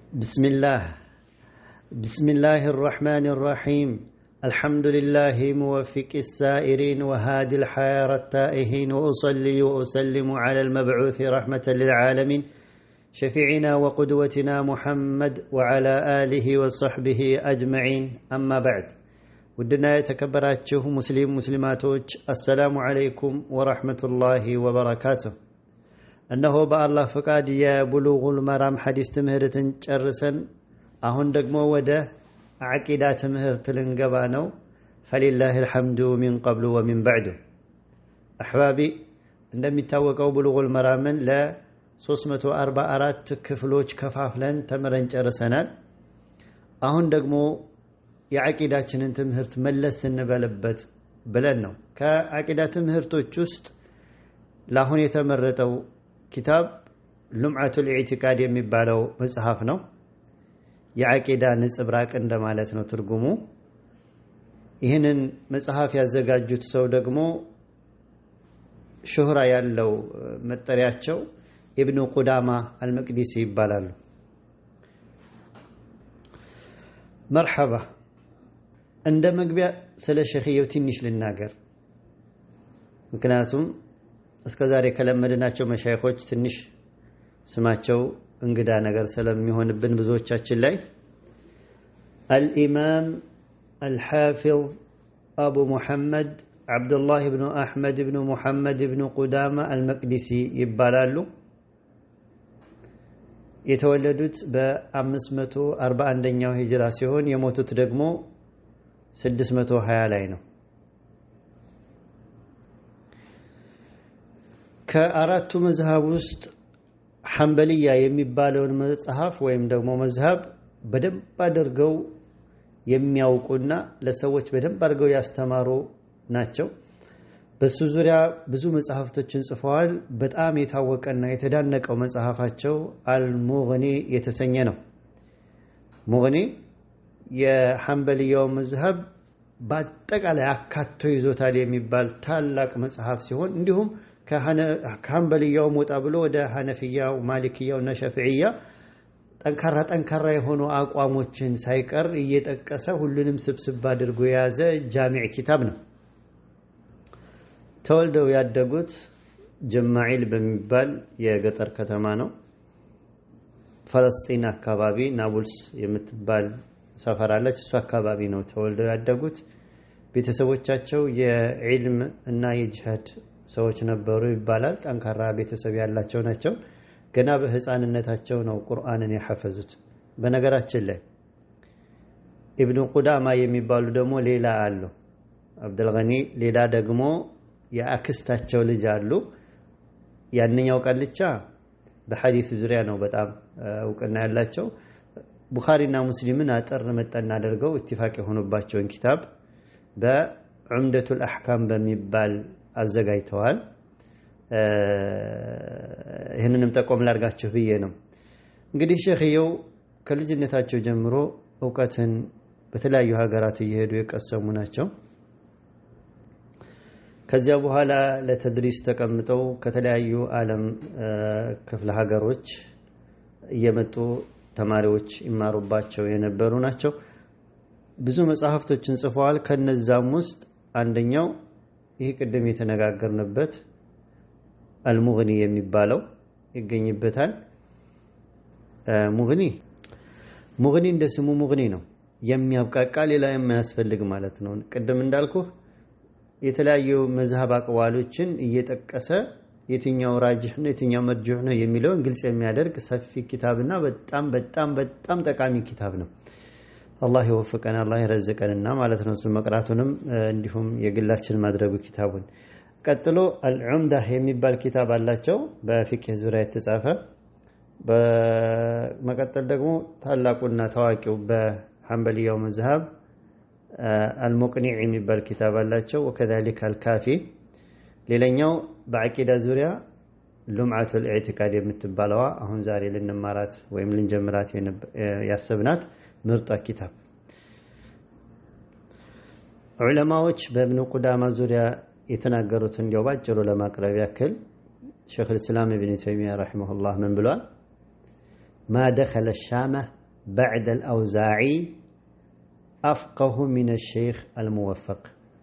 بسم الله بسم الله الرحمن الرحيم الحمد لله موفق السائرين وهادي الحيار التائهين وأصلي وأسلم على المبعوث رحمة للعالمين شفيعنا وقدوتنا محمد وعلى آله وصحبه أجمعين أما بعد ውድና የተከበራችሁ ሙስሊም ሙስሊማቶች السلام عليكم ورحمة الله وبركاته። እነሆ በአላህ ፈቃድ የቡሉጉል መራም ሐዲስ ትምህርትን ጨርሰን አሁን ደግሞ ወደ ዓቂዳ ትምህርት ልንገባ ነው። فلله الحمد من قبل ومن بعد። أحبابي እንደሚታወቀው ቡሉጉል መራምን ለ344 ክፍሎች ከፋፍለን ተምረን ጨርሰናል። አሁን ደግሞ የዓቂዳችንን ትምህርት መለስ እንበልበት ብለን ነው። ከዓቂዳ ትምህርቶች ውስጥ ለአሁን የተመረጠው ኪታብ ሉምዓቱል ኢዕቲቃድ የሚባለው መጽሐፍ ነው። የዓቂዳ ንጽብራቅ እንደማለት ነው ትርጉሙ። ይህንን መጽሐፍ ያዘጋጁት ሰው ደግሞ ሹህራ ያለው መጠሪያቸው ኢብኑ ቁዳማ አልመቅዲሲ ይባላሉ። መርሐባ። እንደ መግቢያ ስለ ሸኽየው ትንሽ ልናገር። ምክንያቱም እስከ ዛሬ ከለመድናቸው መሻይኾች ትንሽ ስማቸው እንግዳ ነገር ስለሚሆንብን ብዙዎቻችን ላይ። አልኢማም አልሓፊዝ አቡ ሙሐመድ ዓብዱላህ ብኑ አሕመድ ብኑ ሙሐመድ ብኑ ቁዳማ አልመቅዲሲ ይባላሉ። የተወለዱት በ541ኛው ሂጅራ ሲሆን የሞቱት ደግሞ 620 ላይ ነው። ከአራቱ መዝሃብ ውስጥ ሐንበልያ የሚባለውን መጽሐፍ ወይም ደግሞ መዝሃብ በደንብ አድርገው የሚያውቁና ለሰዎች በደንብ አድርገው ያስተማሩ ናቸው። በሱ ዙሪያ ብዙ መጽሐፍቶችን ጽፈዋል። በጣም የታወቀና የተዳነቀው መጽሐፋቸው አልሙግኒ የተሰኘ ነው። ሙግኒ የሐንበልያው መዝሀብ በአጠቃላይ አካቶ ይዞታል የሚባል ታላቅ መጽሐፍ ሲሆን እንዲሁም ከሐንበልያው ወጣ ብሎ ወደ ሐነፊያው፣ ማሊክያው እና ሸፍዕያ ጠንካራ ጠንካራ የሆኑ አቋሞችን ሳይቀር እየጠቀሰ ሁሉንም ስብስብ አድርጎ የያዘ ጃሚዕ ኪታብ ነው። ተወልደው ያደጉት ጀማዒል በሚባል የገጠር ከተማ ነው። ፈለስጢን አካባቢ ናቡልስ የምትባል ሰፈር አለች። እሱ አካባቢ ነው ተወልደው ያደጉት። ቤተሰቦቻቸው የዒልም እና የጅሃድ ሰዎች ነበሩ ይባላል። ጠንካራ ቤተሰብ ያላቸው ናቸው። ገና በህፃንነታቸው ነው ቁርአንን የሐፈዙት። በነገራችን ላይ ኢብኑ ቁዳማ የሚባሉ ደግሞ ሌላ አሉ። አብደልገኒ ሌላ ደግሞ የአክስታቸው ልጅ አሉ። ያንኛው ቃልቻ በሐዲስ ዙሪያ ነው በጣም እውቅና ያላቸው። ቡኻሪና ሙስሊምን አጠር መጠን አድርገው ኢትፋቅ የሆኑባቸውን ኪታብ በዑምደቱል አሕካም በሚባል አዘጋጅተዋል። ይህንንም ጠቆም ላድርጋችሁ ብዬ ነው። እንግዲህ ሼኽየው ከልጅነታቸው ጀምሮ እውቀትን በተለያዩ ሀገራት እየሄዱ የቀሰሙ ናቸው። ከዚያ በኋላ ለተድሪስ ተቀምጠው ከተለያዩ ዓለም ክፍለ ሀገሮች እየመጡ ተማሪዎች ይማሩባቸው የነበሩ ናቸው። ብዙ መጽሐፍቶችን ጽፈዋል። ከነዛም ውስጥ አንደኛው ይህ ቅድም የተነጋገርንበት አልሙግኒ የሚባለው ይገኝበታል። ሙግኒ ሙግኒ እንደ ስሙ ሙግኒ ነው፣ የሚያብቃቃ ሌላ የማያስፈልግ ማለት ነው። ቅድም እንዳልኩህ የተለያዩ መዝሀብ አቅዋሎችን እየጠቀሰ የትኛው ራጅሕ ነው የትኛው መርጁሕ ነው የሚለውን ግልጽ የሚያደርግ ሰፊ ኪታብና በጣም በጣም በጣም ጠቃሚ ኪታብ ነው። አላህ ይወፍቀን፣ አላህ ይረዝቀንና ማለት ነው። እሱን መቅራቱንም እንዲሁም የግላችን ማድረጉ ኪታቡን። ቀጥሎ አልዑምዳህ የሚባል ኪታብ አላቸው በፊቅህ ዙሪያ የተጻፈ። በመቀጠል ደግሞ ታላቁና ታዋቂው በሐንበልያው መዝሀብ አልሙቅኒዕ የሚባል ኪታብ አላቸው። ወከዛሊክ አልካፊ። ሌላኛው በዓቂዳ ዙሪያ ሉምዓቱል ኢዕቲቃድ የምትባለዋ አሁን ዛሬ ልንማራት ወይም ልንጀምራት ያሰብናት ምርጧ ኪታብ። ዑለማዎች በእብኑ ቁዳማ ዙሪያ የተናገሩት እንዲያው ባጭሩ ለማቅረብ ያክል ሸይኹል ኢስላም ኢብን ተይሚያ رحمه الله ምን ብሏል? ما دخل الشام بعد الأوزاعي أفقه من الشيخ الموفق።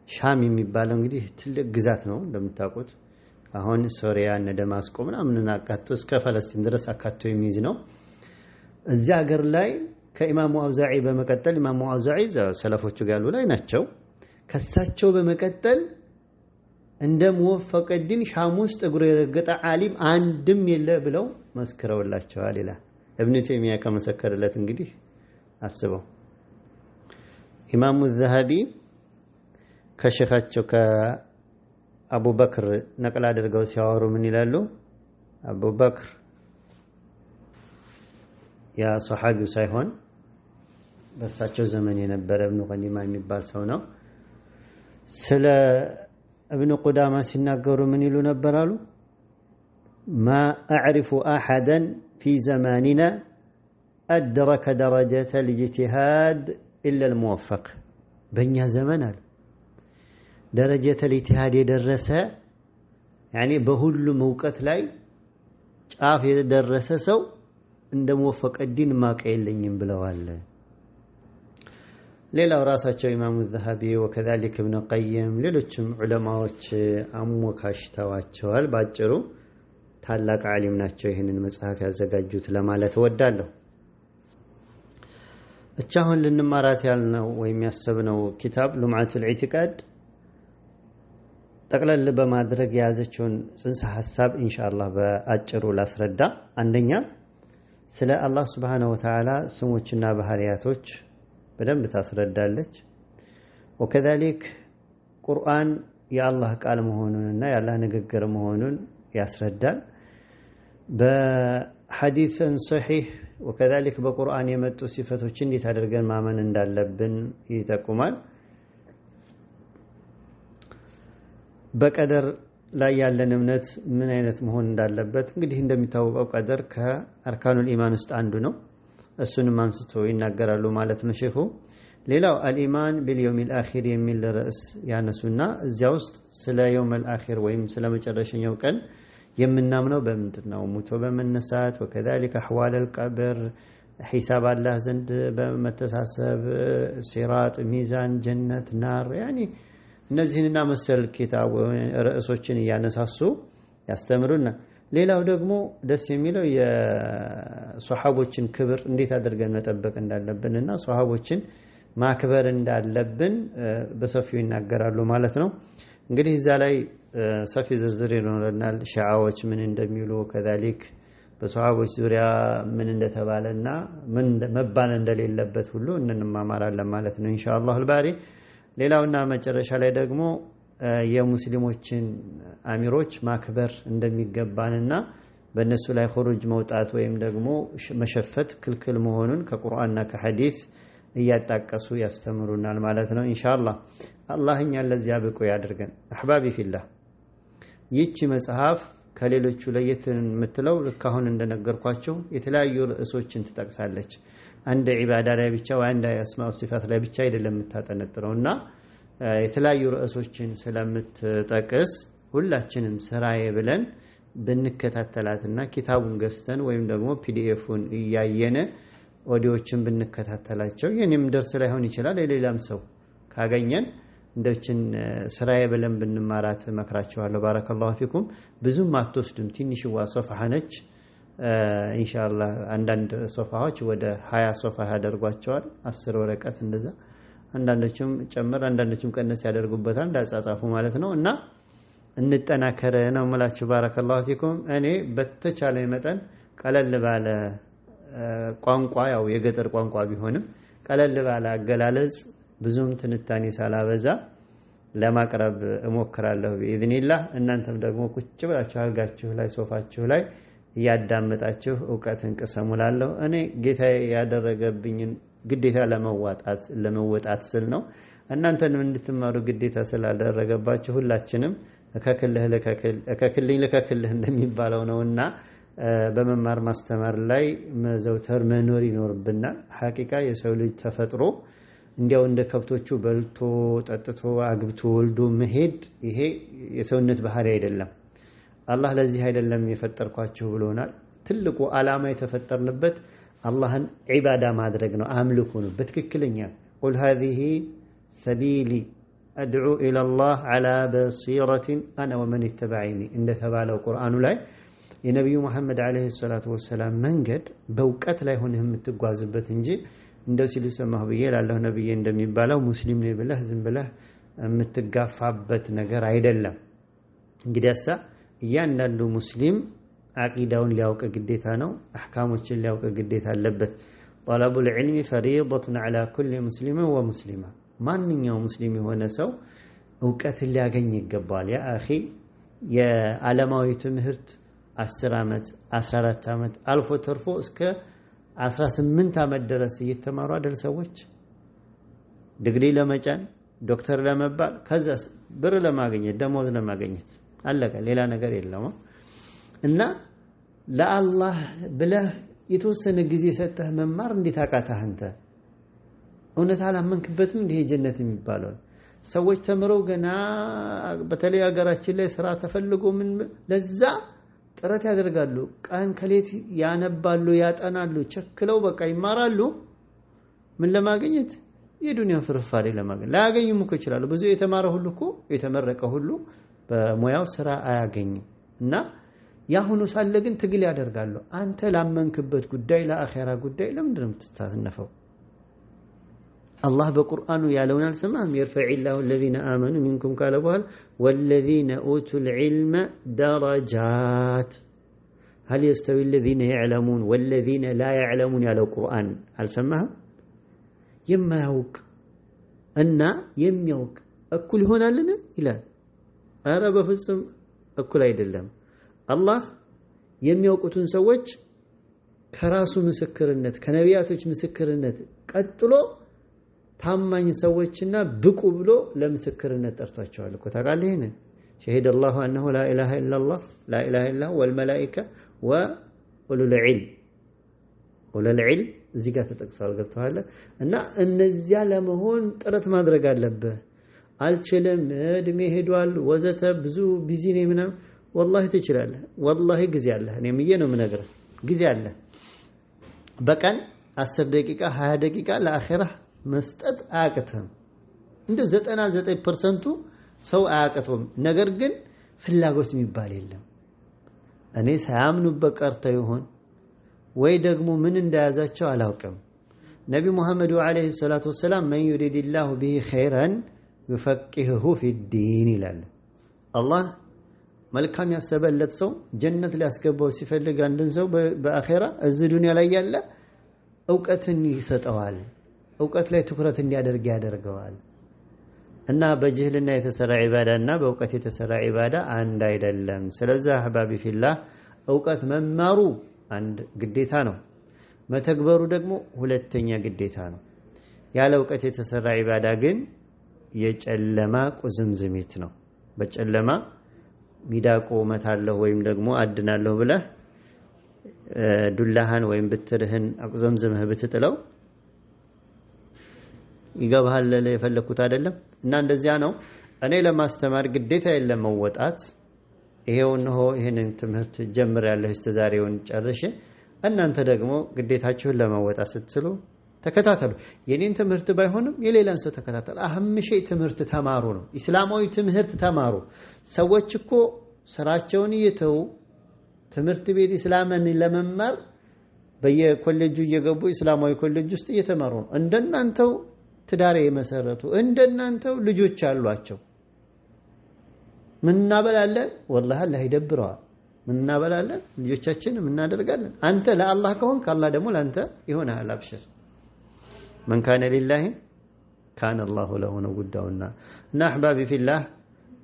ሻም የሚባለው እንግዲህ ትልቅ ግዛት ነው እንደምታውቁት። አሁን ሶሪያ እነ ደማስቆ ምናምን አካቶ እስከ ፈለስቲን ድረስ አካቶ የሚይዝ ነው። እዚያ ሀገር ላይ ከኢማሙ አውዛዒ በመቀጠል፣ ኢማሙ አውዛዒ ሰለፎቹ ጋር ያሉ ላይ ናቸው። ከሳቸው በመቀጠል እንደ ሙወፈቀዲን ሻም ውስጥ እግሩ የረገጠ ዓሊም አንድም የለ ብለው መስክረውላቸዋል ይላል። እብን ተይሚያ ከመሰከረለት እንግዲህ አስበው። ኢማሙ ዘሀቢ ከሸኻቸው ከአቡበክር ነቅል አድርገው ሲያወሩ ምን ይላሉ? አቡበክር ያ ሶሐቢው ሳይሆን በእሳቸው ዘመን የነበረ እብኑ ቀዲማ የሚባል ሰው ነው። ስለ እብኑ ቁዳማ ሲናገሩ ምን ይሉ ነበር አሉ? ما أعرف أحدا في زماننا أدرك درجة الاجتهاد إلا الموفق። በእኛ ዘመን አሉ درجة الاجتهاد የደረሰ፣ يعني በሁሉም እውቀት ላይ ጫፍ የደረሰ ሰው እንደ ሙወፈቀዲን ማቀ የለኝም ብለዋል። ሌላው ራሳቸው ኢማሙ ዘሀቢ وكذلك እብነ ቀይም ሌሎችም ዑለማዎች አሞካሽተዋቸዋል። ባጭሩ ታላቅ ዓሊም ናቸው ይህንን መጽሐፍ ያዘጋጁት ለማለት እወዳለሁ። እቻ አሁን ልንማራት ያልነው ወይም ያሰብነው ኪታብ ሉምዓቱል ኢዕቲቃድ ጠቅለል በማድረግ የያዘችውን ጽንሰ ሐሳብ ኢንሻአላህ በአጭሩ ላስረዳ። አንደኛ ስለ አላህ ሱብሓነሁ ወተዓላ ስሞችና ባህሪያቶች በደንብ ታስረዳለች። ወከዛሊክ ቁርአን የአላህ ቃል መሆኑንና የአላህ ንግግር መሆኑን ያስረዳል። በሐዲስን ሰሒህ ወከዛሊክ በቁርአን የመጡ ሲፈቶችን እንዴት አድርገን ማመን እንዳለብን ይጠቁማል። በቀደር ላይ ያለን እምነት ምን አይነት መሆን እንዳለበት፣ እንግዲህ እንደሚታወቀው ቀደር ከአርካኑል ኢማን ውስጥ አንዱ ነው። እሱንም አንስቶ ይናገራሉ ማለት ነው ሼኹ። ሌላው الإيمان باليوم الآخر የሚል ርዕስ ያነሱና እዚያ ውስጥ ስለ يوم الآخر ወይም ስለ መጨረሻኛው ቀን የምናምነው በምንድን ነው? ሙቶ በመነሳት፣ وكذلك أحوال القبر፣ ሒሳብ አላህ ዘንድ በመተሳሰብ፣ ሲራጥ፣ ሚዛን፣ ጀነት፣ ናር፣ يعني እነዚህንና መሰል ኪታብ ርዕሶችን እያነሳሱ ያስተምሩናል። ሌላው ደግሞ ደስ የሚለው የሶሐቦችን ክብር እንዴት አድርገን መጠበቅ እንዳለብንና ሶሐቦችን ማክበር እንዳለብን በሰፊው ይናገራሉ ማለት ነው። እንግዲህ እዛ ላይ ሰፊ ዝርዝር ይኖረናል። ሺዓዎች ምን እንደሚሉ፣ كذلك በሶሐቦች ዙሪያ ምን እንደተባለና ምን መባል እንደሌለበት ሁሉ እንማማራለን ማለት ነው ኢንሻአላህ الباري። ሌላውና መጨረሻ ላይ ደግሞ የሙስሊሞችን አሚሮች ማክበር እንደሚገባንና በእነሱ ላይ ኹሩጅ መውጣት ወይም ደግሞ መሸፈት ክልክል መሆኑን ከቁርአንና ከሐዲስ እያጣቀሱ ያስተምሩናል ማለት ነው ኢንሻአላህ። አላህ እኛን ለዚያ ብቁ ያድርገን። أحبابي في الله፣ ይህቺ መጽሐፍ ከሌሎቹ ለየት የምትለው ልክ አሁን እንደነገርኳቸው የተለያዩ ርዕሶችን ትጠቅሳለች። አንድ ዒባዳ ላይ ብቻ ወይ አንድ أسماء صفات ላይ ብቻ አይደለም የምታጠነጥረው እና የተለያዩ ርዕሶችን ስለምትጠቅስ ሁላችንም ስራዬ ብለን ብንከታተላትና ኪታቡን ገዝተን ወይም ደግሞ PDF ኡን እያየን ኦዲዮችን ብንከታተላቸው፣ የኔም ደርስ ላይሆን ይችላል፣ የሌላም ሰው ካገኘን እንደችን ስራዬ ብለን ብንማራት እመክራችኋለሁ። بارك الله فيكم። ብዙም አትወስድም፣ ትንሽዋ ሶፍሐ ነች። ኢንሻአላህ አንዳንድ ሶፋዎች ወደ 20 ሶፋ ያደርጓቸዋል፣ 10 ወረቀት እንደዛ። አንዳንዶችም ጨምር አንዳንዶችም ቀነስ ያደርጉበታል እንዳጻጻፉ ማለት ነው። እና እንጠናከር ነው የምላችሁ። بارك الله فيكم። እኔ በተቻለ መጠን ቀለል ባለ ቋንቋ፣ ያው የገጠር ቋንቋ ቢሆንም ቀለል ባለ አገላለጽ ብዙም ትንታኔ ሳላበዛ ለማቅረብ እሞክራለሁ بإذن الله። እናንተም ደግሞ ቁጭ ብላችሁ አልጋችሁ ላይ ሶፋችሁ ላይ እያዳመጣችሁ እውቀትን ቅሰሙ እላለሁ። እኔ ጌታዬ ያደረገብኝን ግዴታ ለመወጣት ስል ነው። እናንተንም እንድትማሩ ግዴታ ስላደረገባችሁ ሁላችንም እከክልህ እከክልኝ ልከክልህ እንደሚባለው ነውና በመማር ማስተማር ላይ መዘውተር መኖር ይኖርብናል። ሐቂቃ የሰው ልጅ ተፈጥሮ እንዲያው እንደ ከብቶቹ በልቶ ጠጥቶ አግብቶ ወልዶ መሄድ ይሄ የሰውነት ባህሪ አይደለም። አላህ ለዚህ አይደለም የፈጠርኳችሁ ብሎናል። ትልቁ ዓላማ የተፈጠርንበት አላህን ዒባዳ ማድረግ ነው፣ አምልኮ ነው በትክክለኛ። قل هذه سبيلي أدعو إلى الله على بصيرة أنا ومن اتبعني እንደተባለው ቁርአኑ ላይ የነቢዩ መሐመድ عليه الصلاة والسلام መንገድ በእውቀት ላይ ሆነህ የምትጓዝበት እንጂ እንደው ሲሉ ሰማሁ ብዬ ላለሁ ነብዬ እንደሚባለው ሙስሊም ነኝ ብለህ ዝም ብለህ የምትጋፋበት ነገር አይደለም። እንግዲያሳ እያንዳንዱ ሙስሊም አቂዳውን ሊያውቅ ግዴታ ነው። አሕካሞችን ሊያውቅ ግዴታ አለበት። طلب العلم فريضة على كل مسلم ومسلمة። ማንኛውም ሙስሊም የሆነ ሰው እውቀትን ሊያገኝ ይገባዋል። يا أخي የዓለማዊ ትምህርት 10 ዓመት፣ 14 ዓመት፣ አልፎ ተርፎ እስከ 18 ዓመት ድረስ እየተማሩ አይደል ሰዎች ዲግሪ ለመጫን፣ ዶክተር ለመባል፣ ከዛ ብር ለማግኘት፣ ደሞዝ ለማግኘት፣ አለቀ። ሌላ ነገር የለውም። እና ለአላህ ብለህ የተወሰነ ጊዜ ሰጥተህ መማር እንዴት አቃተህ አንተ? እውነት አላመንክበትም? እንዲህ ጀነት የሚባለው ሰዎች ተምረው ገና በተለይ ሀገራችን ላይ ስራ ተፈልጎ ምን ለዛ ጥረት ያደርጋሉ። ቀን ከሌት ያነባሉ፣ ያጠናሉ፣ ቸክለው በቃ ይማራሉ። ምን ለማግኘት? የዱንያን ፍርፋሪ ለማግኘት። ላያገኙም እኮ ይችላሉ። ብዙ የተማረ ሁሉ እኮ፣ የተመረቀ ሁሉ በሙያው ስራ አያገኝም። እና ያሁኑ ሳለ ግን ትግል ያደርጋሉ። አንተ ላመንክበት ጉዳይ፣ ለአኼራ ጉዳይ ለምንድን ነው የምትሳነፈው? አላህ በቁርአኑ ያለውን አልሰማህም? يرفع الله الذين آمنوا منكم ካለ በኋላ والذين أوتوا العلم درجات هل يستوي الذين يعلمون والذين لا يعلمون ያለው ቁርአን አልሰማህም? የማያውቅ እና የሚያውቅ እኩል ይሆናልን ይላል። ኧረ በፍጹም እኩል አይደለም። አላህ የሚያውቁትን ሰዎች ከራሱ ምስክርነት፣ ከነቢያቶች ምስክርነት ቀጥሎ ታማኝ ሰዎችና ብቁ ብሎ ለምስክርነት ጠርቷቸዋል እኮ፣ ታውቃለህ ይሄንን? شهد الله أنه لا إله إلا الله لا إله إلا هو والملائكة وأولو العلم። أولو العلم እዚህ ጋር ተጠቅሰዋል። ገብተዋል። እና እነዚያ ለመሆን ጥረት ማድረግ አለብህ። አልችልም፣ እድሜ ሄዷል፣ ወዘተ፣ ብዙ busy ነኝ ምናምን፣ ወላሂ ትችላለህ። ወላሂ ጊዜ አለህ። እኔም ነው የምነግርህ፣ ጊዜ አለህ። በቀን 10 ደቂቃ፣ 20 ደቂቃ ለአኼራህ መስጠት አያቅትህም። እንደ 99% ሰው አያቅተውም። ነገር ግን ፍላጎት የሚባል የለም። እኔ ሳያምኑበት ቀርተው ይሆን ወይ ደግሞ ምን እንደያዛቸው አላውቅም። ነቢ ሙሐመዱ عليه الصلاة والسلام من يرد الله به خيرا يفقهه في الدين ይላሉ። አላህ መልካም ያሰበለት ሰው፣ ጀነት ሊያስገባው ሲፈልግ አንድን ሰው በአኼራ፣ እዚህ ዱንያ ላይ ያለ እውቀትን ይሰጠዋል። እውቀት ላይ ትኩረት እንዲያደርግ ያደርገዋል። እና በጅህልና የተሰራ ዒባዳ እና በእውቀት የተሰራ ዒባዳ አንድ አይደለም። ስለዚህ أحبابي في الله እውቀት መማሩ አንድ ግዴታ ነው። መተግበሩ ደግሞ ሁለተኛ ግዴታ ነው። ያለ እውቀት የተሰራ ዒባዳ ግን የጨለማ ቁዝምዝሚት ነው። በጨለማ ሚዳቆ መታለሁ ወይም ደግሞ አድናለሁ ብለህ ዱላህን ወይም ብትርህን አቁዘምዝምህ ብትጥለው፣ ይገባሃል የፈለግኩት አይደለም? እና እንደዚያ ነው። እኔ ለማስተማር ግዴታ የለም መወጣት ይሄው እነሆ ይህንን ትምህርት ጀምሬያለሁ፣ እስከ ዛሬውን ጨርሼ፣ እናንተ ደግሞ ግዴታችሁን ለመወጣት ስትሉ ተከታተሉ። የኔን ትምህርት ባይሆንም የሌላን ሰው ተከታተሉ። أهم شيء ትምህርት ተማሩ ነው። ኢስላማዊ ትምህርት ተማሩ። ሰዎች እኮ ስራቸውን እየተዉ ትምህርት ቤት ኢስላምን ለመማር በየኮሌጁ እየገቡ ኢስላማዊ ኮሌጅ ውስጥ እየተማሩ ነው። እንደናንተው ትዳር የመሰረቱ፣ እንደናንተው ልጆች አሏቸው። ምን እናበላለን? ወላሂ አላህ ይደብረዋል። ምን እናበላለን? ልጆቻችን ምን እናደርጋለን? አንተ ለአላህ ከሆንክ አላህ ደግሞ ለአንተ ይሆናል። አብሽር። من كان لله كان الله له ነው ጉዳዩና። እና أحبابي في الله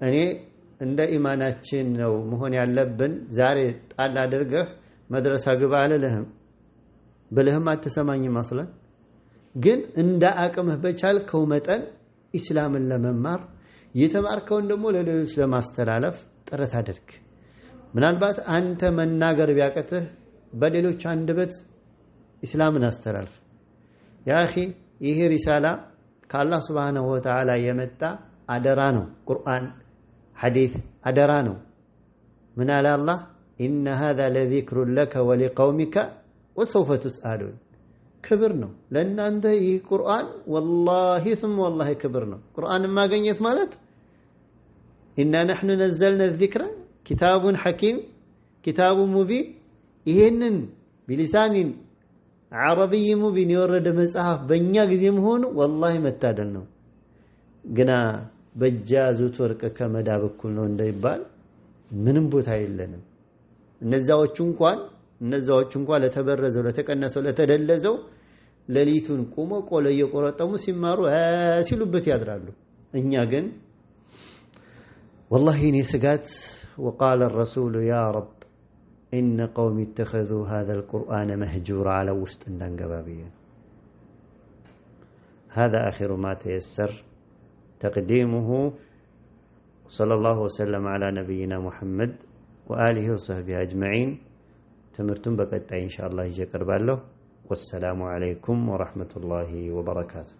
እኔ እንደ ኢማናችን ነው መሆን ያለብን። ዛሬ ጣል አድርገህ መድረሳ ግባ አልልህም፣ ብልህም አትሰማኝም። አስለን ግን እንደ አቅምህ በቻልከው መጠን ኢስላምን ለመማር፣ የተማርከውን ደግሞ ለሌሎች ለማስተላለፍ ጥረት አድርግ። ምናልባት አንተ መናገር ቢያቅትህ በሌሎች አንደበት ኢስላምን አስተላልፍ። يا أخي ይህ ሪሳላ ከአላህ سبحانه وتعالى የመጣ አደራ ነው። ቁርአን፣ ሐዲት አደራ ነው። ምን አለ አላህ? إن هذا لذكر لك ولقومك وسوف تسألون። ክብር ነው ለእናንተ ይህ ቁርአን፣ والله ثم والله ክብር ነው። ቁርአን ማግኘት ማለት إنا نحن نزلنا الذكر كتاب حكيم كتاب مبين፣ ይሄንን بلسان عربي مبين የወረደ መጽሐፍ በእኛ ጊዜ መሆኑ والله መታደል ነው። ግና በእጅ ያዙት ወርቅ ከመዳብ እኩል ነው እንደይባል ምንም ቦታ የለንም። እነዛዎቹ እንኳን ለተበረዘው፣ ለተቀነሰው፣ ለተደለዘው ሌሊቱን ቁሞ ቆሎ እየቆረጠሙ ሲማሩ ሲሉበት ያድራሉ። እኛ ግን والله እኔ ስጋት وقال الرسول يا رب إن قومي اتخذوا هذا القرآن مهجورا አለ ውስጥ እንዳንገባ ብዬ ነው። هذا آخر ما تيسر تقديمه، وصلى الله وسلم على نبينا محمد وآله وصحبه أجمعين። ትምህርቱን በቀጣይ إن شاء الله ይዤ እቀርባለሁ። والسلام عليكم ورحمة الله وبركاته።